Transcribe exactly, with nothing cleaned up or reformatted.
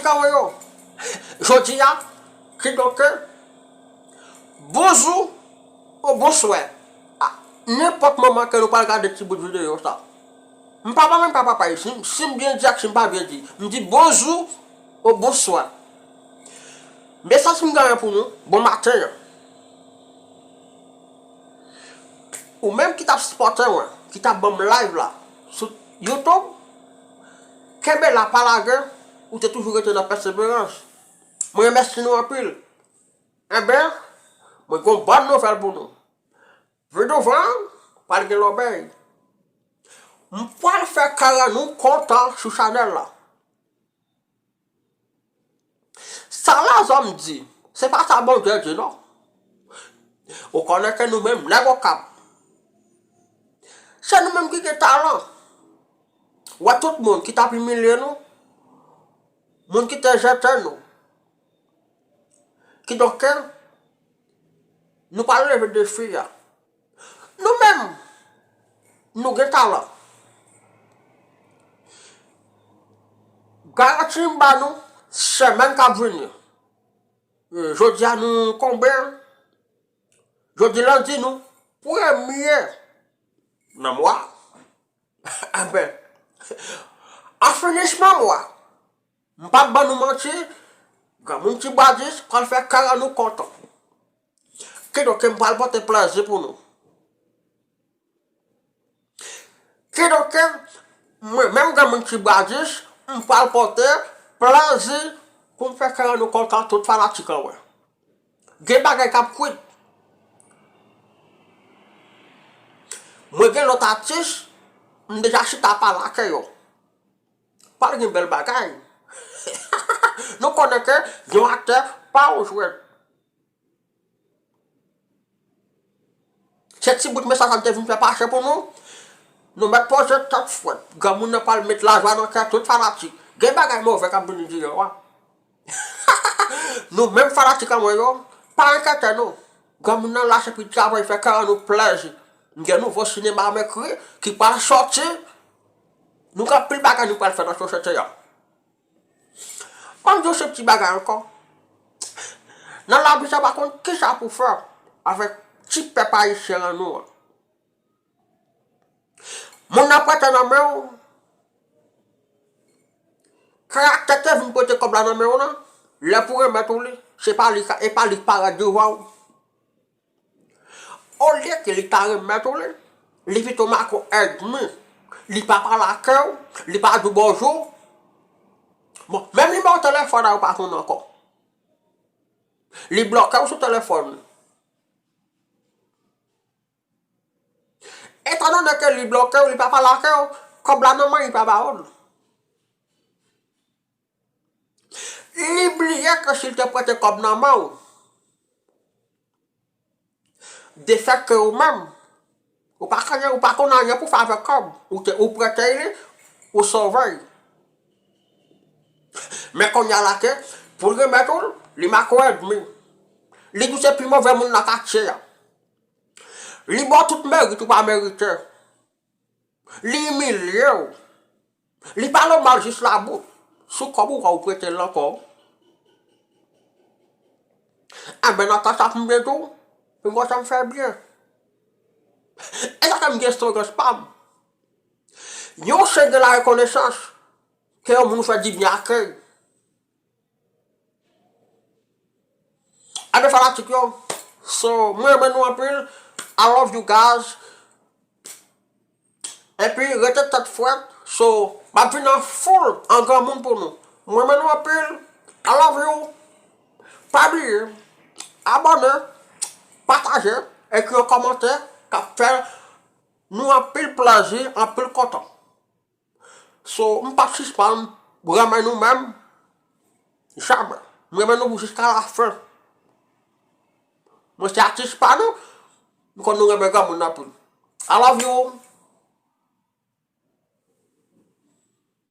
Kòman yo? Jodi a, kidonk, bonjou ou bonswè. A, nenpòt moman ke nou pral gade ti bout videyo sa. M pa manman, m pa papa, si, si m byen di ak si m pa byen di. M di bonjou ou bonswè. Mesaj m genyen pou nou, bon maten an. Ou menm ki t ap sipòte mwen, ki t ap ban m live la sou YouTube, kenbe la, pa lage, ou te toujou rete nan pèseverans. Mwen remèsye nou anpil. Enben, mwen gen yon bòn nouvèl pou nou. Pi douvan, pral gen lòbèy. M pral fè kara nou kontan sou chanèl la. Sa lèzòm di, se pa sa Bondye di non. Ou konnen ke nou menm, nèg Okap, se nou menm ki gen talan. Wè tout moun ki t ap imilye nou, moun ki te jete nou. Kidonk, nou pral leve defi a. Nou menm, nou gen talan. Garanti m ba nou, semèn k ap vini. E, jodi a nou konbyen? Jodi lendi nou premye nan mwa. Enben, an finisman mwa, m p ap ban nou manti, granmoun Ti Bwa Dis pral fè kara nou kontan. Kidonk, m pral pote plezi pou nou. Kidonk, mwen menm granmoun Ti Bwa Dis, m pral pote plezi pou m fè kara nou kontan tout fanatik an wè. Gen bagay k ap kwit. Mwen gen lòt atis, m deja chita pale ak yo. Pral gen bèl bagay. Nou konnen ke yon aktè pa yon jwèt. Se ti bout mesaj sa m te vin fè pase pou nou. Nou mèt poze tèt frèt. Granmoun nan pral met lajwa nan kè tout fanatik. Gen bagay move k ap vini deyò a. Nou menm fanatik an mwen yo, pa enkyete nou. Granmoun nan la se pou travay fè kè an nou plezi. M gen nouvo sinema m ekri ki pral sòti. Nou gen anpil bagay nou pral fè nan sosyete a. Ban m di w se ti bagay ankò. Nan lavi sa pa konn kisa pou fè avèk ti pèp ayisyen an nou an. Moun nan prete nan men w. Karaktè te vin prete kòb la nan men w nan, lè pou remèt ou li, se pa li ka, e pa li k parèt devan w. Olye ke li ta remèt ou li, li pito make w ènmi. Li pa pale ak ou, li pa di w bonjou. Bon, menm nimewo telefòn an ou pa konnen ankò. Li bloke w sou telefòn li. Etandone ke li bloke w, li pa pale ak ou, kòb la nan men li pa ba w l. Li bliye ke si l te prete kòb nan men w, defèt ke ou menm, ou pa konnen, ou pa konn anyen pou fè avèk kòb, ou te, ou prete li, ou sove l. Men kounye a la ke, pou l remèt ou l, li make w ènmi. Li di w se pi move moun nan katye a. Li ba w tout merit ou pa merite. Li imilye w. Li pale w mal jis labout. Sou kòb ou wè ou prete l ankò. Enben, nan tan sa pou m byen di w, pou m kontan m fè byen. E sa fè m gen slogan pa m. Yon chen gen larekonesans ke yon moun ou fè dibyen ak li. Enben fanatik yo, so, mwen renmen nou anpil. I love you guys. Epi rete tèt frèt. So, m ap vin an full, an granmoun pou nou. Mwen renmen nou anpil. I love you. Pa bliye abòne, pataje, ekri yon kòmantè k ap fè nou anpil plezi, anpil kontan. So, m p ap sispann renmen nou menm. Jamè. M renmen nou jiska lafen. Mwen se atis pa nou. M konn nou renmen granmoun anpil. I love you.